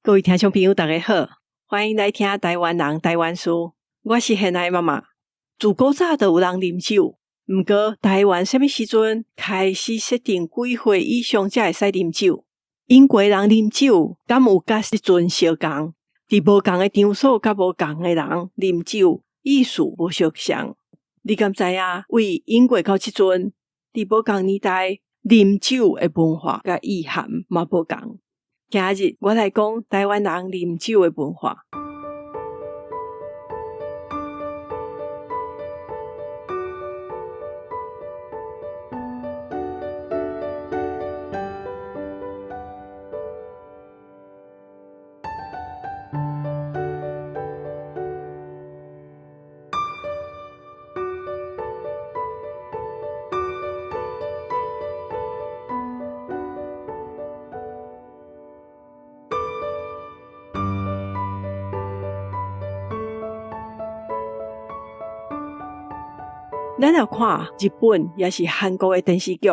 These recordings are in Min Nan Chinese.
各位聽眾朋友，大家好，歡迎來聽台灣人台灣事。我是現愛媽媽。自古早就有人啉酒，毋過台灣啥物時陣開始設定幾歲以上才會使啉酒？英國人啉酒，敢有佮這陣相仝？佇無仝的場所佮無仝的人啉酒，意思無相像。你敢知影？為英國到這陣，佇無仝年代啉酒的文化佮意涵嘛無仝。今日我來講台灣人啉酒的文化。咱若看日本抑是韓國的電視劇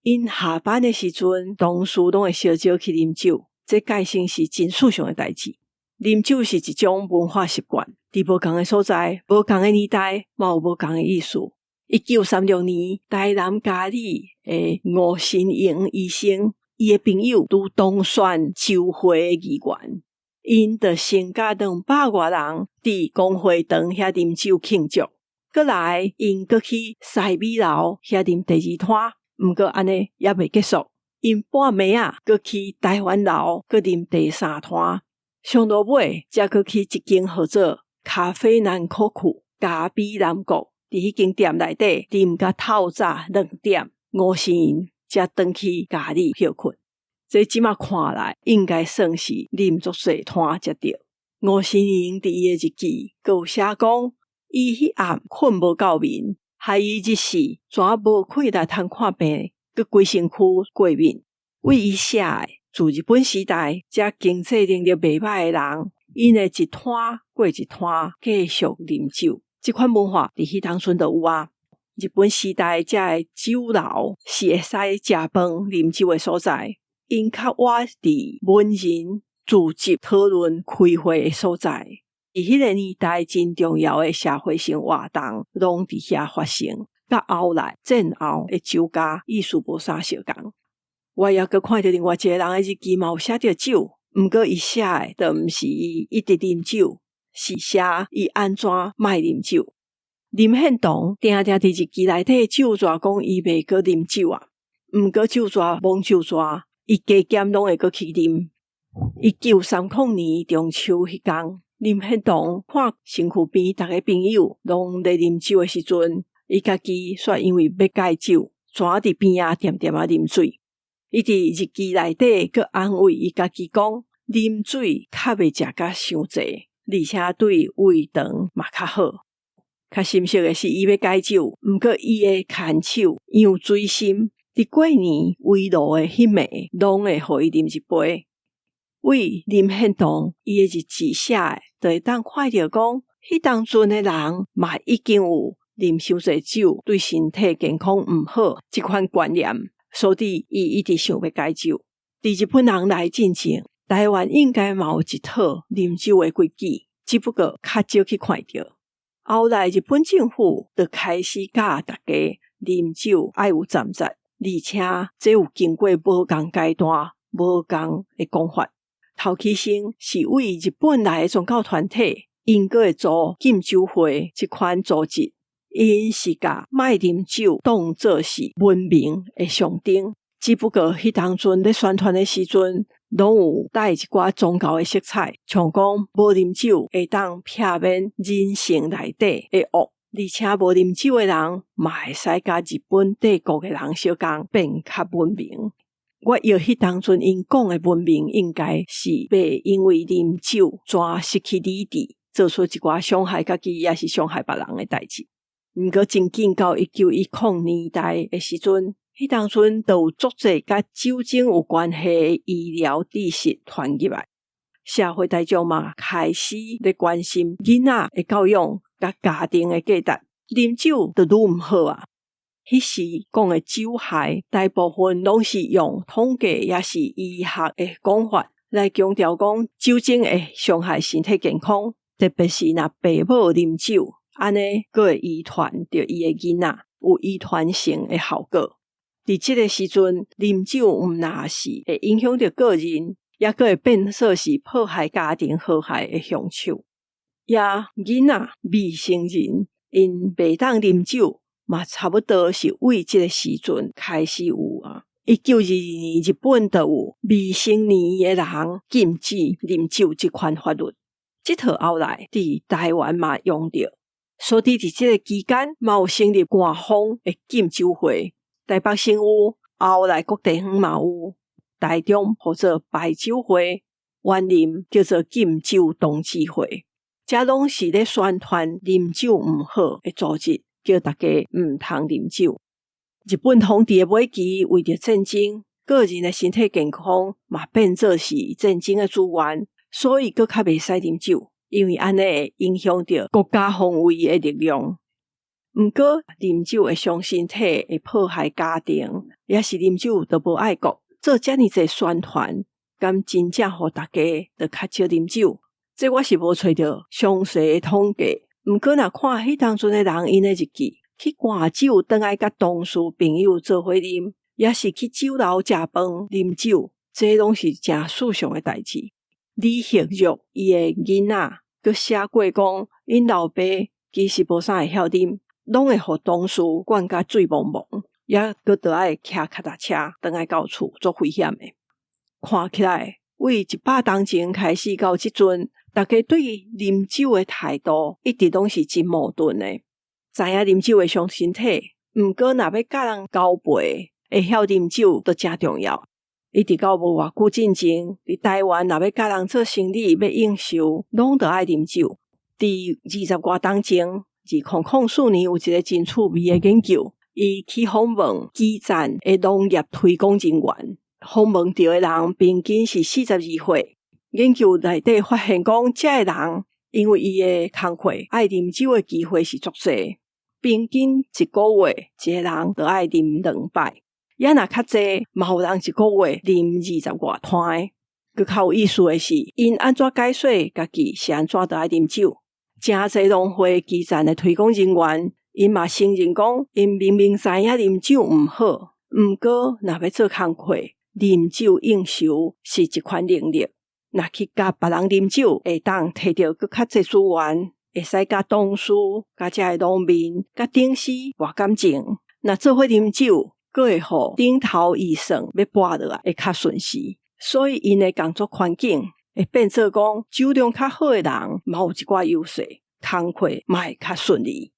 ，𪜶下班的時陣，同事攏會相招去啉酒，這概成是真時尚的代誌。啉酒是一種文化習慣，佇無仝的所在、無仝的年代，嘛有無仝的意思。1936年，台南佳里的吳新榮醫生，伊的朋友拄當選州會的議員，𪜶就先佮200外人佇公會堂遐啉酒慶祝。過來，𪜶閣去西米樓遐啉第二攤，毋過按呢猶未結束，𪜶半暝仔閣去台灣樓閣啉第三攤，上落尾才閣去一間號做咖啡南可庫咖啡南國，佇彼間店內底啉甲透早2點，吳新榮才轉去家裡歇睏。這這馬看來，應該算是啉足濟攤才對。吳新榮佇伊的日記閣有寫講，伊彼暗睏無夠眠，害伊日時怎無氣力通看病，閣規身軀過敏。為伊寫的，自日本時代，這經濟能力袂䆀的人，𪜶會一攤過一攤繼續啉酒。這款文化佇彼當陣就有啊。日本時代，這个酒樓是會使食飯啉酒的所在，𪜶較倚佇文人聚集討論開會的所在。佇彼个年代，真重要的社會性活動攏佇遐發生，佮後來戰後的酒家意思無啥相仝。我猶閣看著另外一個人的日記，嘛有寫著酒，毋過伊寫的就毋是伊一直啉酒，是寫伊按怎莫啉酒。林獻堂定定佇日記內底咒詛講伊袂閣啉酒啊，毋過咒詛罔咒詛，伊加減攏會閣去啉。1930年中秋彼工，林獻堂看身軀邊逐个朋友攏咧啉酒的時陣，伊家己煞因為欲戒酒，怎佇邊仔恬恬仔啉水。伊佇日記內底閣安慰伊家己講：啉水較袂食甲傷濟，而且對胃腸嘛較好。較心惜的是，伊欲戒酒，毋過伊的牽手楊水心，佇過年圍爐的彼暝，攏會予伊啉一杯。為林獻堂伊的日誌寫的，就會當看著講，彼當陣的人嘛已經有啉傷濟酒對身體健康毋好這款觀念，所以伊一直想欲戒酒。佇日本人來進前，台灣應該嘛有一套啉酒的規矩，只不過較少去看著。後來日本政府就開始教大家啉酒愛有站節，而且這有經過無仝階段、無仝的講法。頭起先是為日本來的宗教團體，𪜶閣會組禁酒會這款組織，𪜶是共莫啉酒當做是文明的象徵。只不過彼當陣咧宣傳的時陣，攏有帶一寡宗教的色彩，像講無啉酒會當避免人性內底的惡，而且無啉酒的人嘛會使佮日本帝國的人相仝變較文明。我臆彼當陣𪜶講的文明，應該是袂因為啉酒怎失去理智，做出一寡傷害家己，抑是傷害別人的代誌。毋過真緊到1910年代的時陣，彼當陣就有足濟佮酒精有關係的醫療知識傳入來，社會大眾嘛開始咧關心囡仔的教養佮家庭的價值，啉酒就愈毋好啊。彼時講的酒害，大部分攏是用統計抑是醫學的講法來強調講酒精會傷害身體健康，特別是若爸母啉酒，按呢閣會遺傳著伊的囡仔，有遺傳性的後果。佇這个時陣，啉酒毋若是會影響著個人，抑閣會變做是破壞家庭和諧的兇手。也囡仔未成人，𪜶袂當啉酒，嘛差不多是為這个時陣開始有啊。1922年，日本就有未成年的人禁止啉酒這款法律。這套後來佇台灣嘛用著，所以佇這个期間嘛有成立官方的禁酒會。台北省有，後來各地方嘛有。台中號做排酒會，員林叫做禁酒同志會，這攏是咧宣傳啉酒毋好的組織，叫大家毋通啉酒。日本統治的尾期，為著戰爭，個人的身體健康嘛變做是戰爭的資源，所以閣較袂使啉酒，因為按呢會影響著國家防衛的力量。毋過，啉酒會傷身體，會破壞家庭，抑是啉酒就無愛國，做遮爾濟宣傳，敢真正予大家就較少啉酒？這我是無揣著詳細的統計。毋過，若看彼當陣的人𪜶的日記，去灌酒轉來佮同事朋友做伙啉，抑是去酒樓食飯啉酒，這攏是誠世常的代誌。李學儒伊的囡仔閣寫過講，𪜶老爸其實無啥會曉啉。攏會予同事灌甲醉茫茫，抑閣著愛騎跤踏車轉來到厝，足危險的。看起來，為100冬前開始到這陣，大家對啉酒的態度一直攏是真矛盾的。知影啉酒會傷身體，毋過若欲佮人交陪，會曉啉酒都誠重要。一直到無偌久進前，佇台灣若欲佮人做生理，欲應酬，攏著愛啉酒。佇20外冬前，2004年有一个真趣味的研究，伊去訪問基層的農業推廣人員，訪問著的人平均是42歲。研究內底發現講，這个人因為伊的工課愛啉酒的機會是足濟，平均一個月一個人著愛啉兩擺，抑若較濟，嘛有人一個月啉20外攤。閣較有意思的是，𪜶按怎解說家己是按怎著愛啉酒？誠濟農會基層的推廣人員，𪜶嘛承認講，𪜶明明知影啉酒毋好，毋過若欲做工課，啉酒應酬是一款能力。若去共別人啉酒，會當提著閣較濟資源，會使佮同事、佮遮的農民、佮頂司博感情。若做伙啉酒，閣會予頂頭預算欲撥落來會較順勢。所以𪜶的工作環境會變做講，酒量較好的人嘛有一寡優勢，工課嘛會較順利。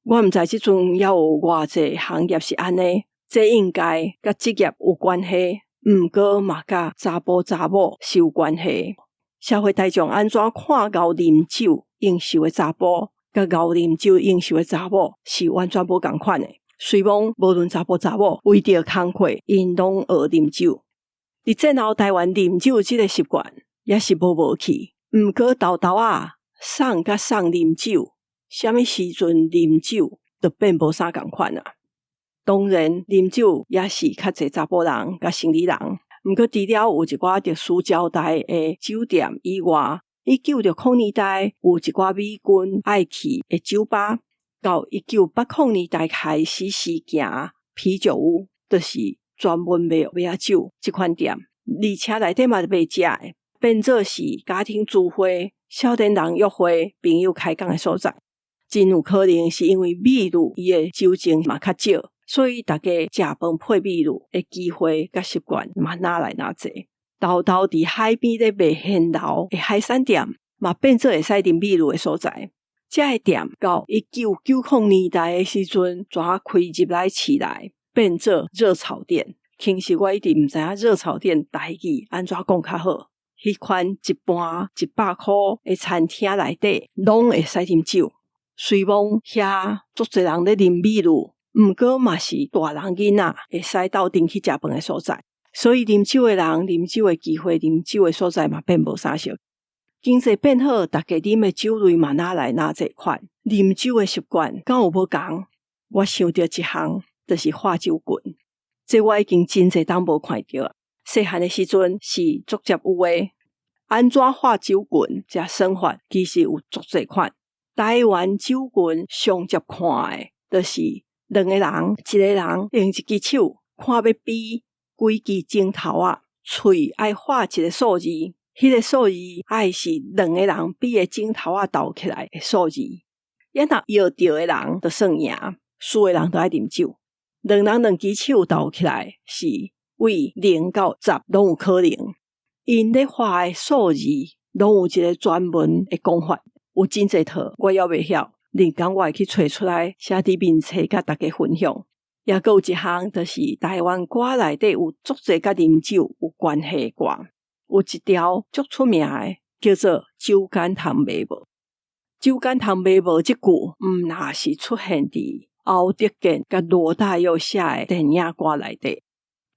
我毋知這陣猶有偌濟行業是按呢，這應該佮職業有關係，毋過嘛佮查埔查某是有關係。社會大眾按怎看𠢕啉酒應酬的查埔，佮𠢕啉酒應酬的查某是完全無仝款的。雖罔無論查埔查某，為著工課，𪜶攏學啉酒。佇戰後台灣啉酒這个習慣抑是無無去，毋過沓沓仔送佮送啉酒，啥物時陣啉酒，就變無啥仝款啊。當然，啉酒也是較濟查埔人佮生理人，毋過除了有一寡特殊招待的酒店以外，1960年代有一寡美軍愛去的酒吧，到1980年代開始時行啤酒屋，就是專門賣麥仔酒這款店，而且內底嘛賣食的，變做是家庭聚會、少年人約會、朋友開講的所在。真有可能是因為飈露伊的酒精嘛較少，所以大家食飯配飈露的機會佮習慣嘛愈來愈濟。沓沓佇海邊咧賣現撈的海產店，嘛變做會使啉飈露的所在。這个店到1990年代的時陣，轉開入來市內，變做熱炒店。其實我一直毋知影熱炒店台語按怎講較好。彼款一盤100箍的餐廳內底，攏會使啉酒。雖罔遐足濟人咧啉飈露，毋過嘛是大人囡仔會使鬥陣去食飯的所在。所以啉酒的人、啉酒的機會、啉酒的所在嘛變無啥相。經濟變好，大家啉的酒類嘛愈來愈濟款，啉酒的習慣敢有無仝？我想著一項，就是喝酒群。這我已經真濟冬無看著。細漢的時陣是足捷有的。按怎喝酒棍這算法其實有足濟款。台灣酒棍上捷看的，就是兩个人，一个人用一支手看欲比幾支指頭仔，喙愛畫一個數字，彼個數字愛是兩个人比的指頭仔鬥起來的數字。啊若搖著的人就算贏，輸的人就愛啉酒。兩人兩支手鬥起來是為0到10攏有可能。𪜶咧畫的數字攏有一个專門的講法，有真濟套，我猶袂曉。另工我會去揣出來寫佇面冊佮大家分享。猶閣有一項，就是台灣歌內底有足濟佮啉酒有關係的歌，有一條足出名的，叫做《酒矸通賣無》。酒矸通賣無這句，毋若是出現佇歐德健佮羅大佑寫的電影歌內底。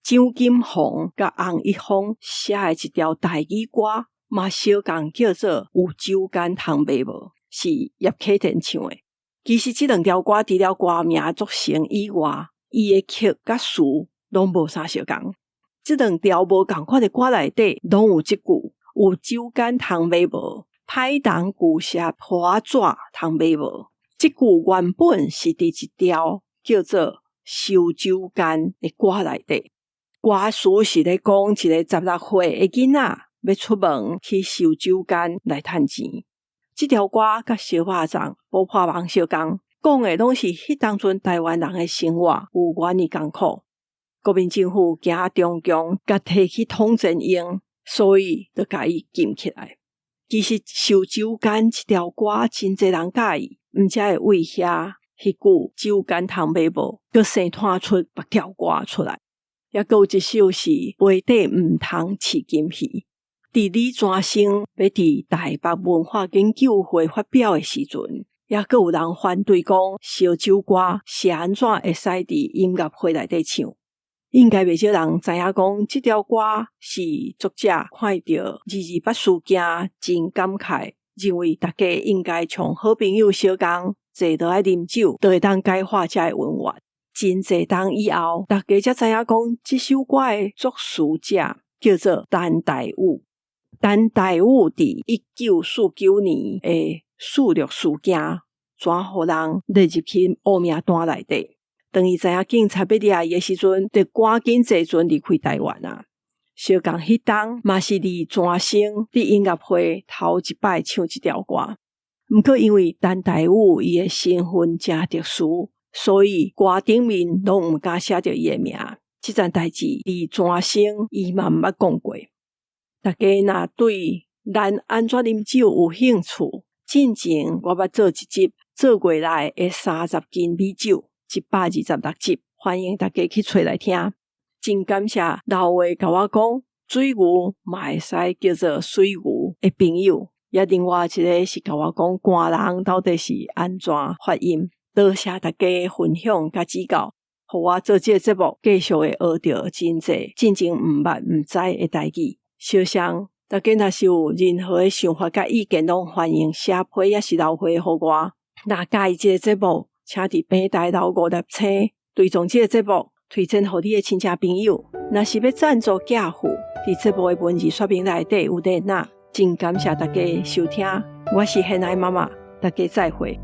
張金鴻佮洪一峰寫的一條台語歌，嘛相仝叫做《有酒矸通賣無》，是葉啟田唱的。其實這兩條歌除了歌名足像以外，伊的曲佮詞攏無啥相仝。這兩條無仝款的歌內底，攏有這句：有酒矸通賣無，歹人舊寫破紙通賣無。這句原本是佇一條叫做《收酒矸》的歌內底。歌詞是咧講一个16歲的囡仔欲出門去收酒矸來趁錢。這條歌佮燒肉粽、補破網相仝，講的攏是彼當陣台灣人的生活有偌爾艱苦。國民政府驚中共共提去統戰用，所以就共伊禁起來。其實收酒矸這條歌真濟人佮意，毋才會為遐彼句酒矸通賣無，閣生湠出別條歌出來。猶閣有一首是杯底毋通飼金魚。佇李泉生欲佇台北文化研究會發表的時陣，猶閣有人反對講燒酒歌是按怎會使佇音樂會內底唱。應該袂少人知影講，這條歌是作者看著228事件真感慨，認為大家應該像好朋友相仝坐落來啉酒，就會當解化這个恩怨。真濟冬以後，大家才知影講，這首歌的作詞者叫做陳大宇。陳大宇佇1949年的四六事件，怎予人列入去烏名單內底？當伊知影警察欲掠伊的時陣，就趕緊坐船離開台灣啊！相仝彼冬嘛是李泉生佇音樂會頭一擺唱這條歌。毋過因為陳大宇伊的身份誠特殊，所以歌頂面攏毋敢寫著伊的名。這層代誌李泉生伊嘛毋捌講過。大家若對咱按怎啉酒有興趣，進前我捌做一集做月內的30斤米酒，126集，歡迎大家去揣來聽。真感謝留話共我講，水牛嘛會使叫做水牛的朋友，也另外一个是共我講寒人到底是按怎發音。多謝大家分享佮指教，予我做這个節目繼續會學著真濟進前毋捌毋知的代誌。小雙，大家若是有任何的想法佮意見，攏歡迎寫批抑是留話予我。若佮意這个節目，請佇平台留五粒星，追蹤這個節目，推薦予你的親戚朋友。若是欲贊助寄付，佇節目的文字說明內底有連結。真感謝大家收聽，我是現愛媽媽，大家再會。